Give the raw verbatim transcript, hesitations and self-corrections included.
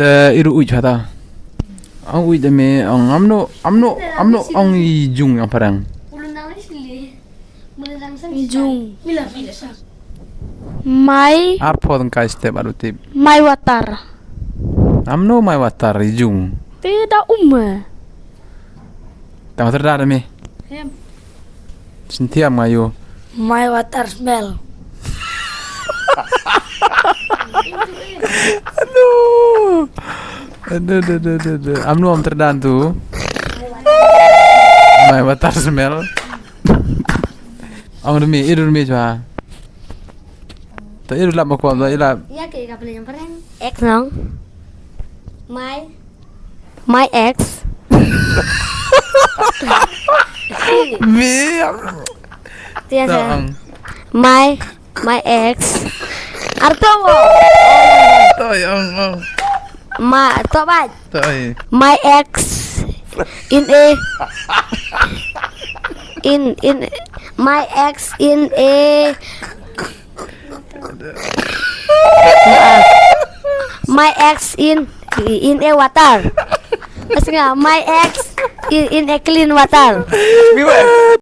Te i ruh uj hata. Ong uj da me ong amno amno amno ong i jung ong parang. Jung. Mai. Ar pho tang kai step aru tip. Mai watar. Amno mai watar i jung. Te da um. Tang watar da me. Sentiam ngayu. My water smell. Aduh. Aduh, aduh, aduh, aduh, aduh. Amno am terdan tu. My water smell. Ong demi, idu demi jua. Tak idu lap makwam tak ilap. Ya ke ka pele yang perang. X nong. My. My ex. Biang. Tiada. Taang. My my ex. Arto mo. Taang ang. Ma to ba. Taang. My ex in a in in my ex in a my ex in in a water. Mas nga my ex in, in a clean water. Miwa.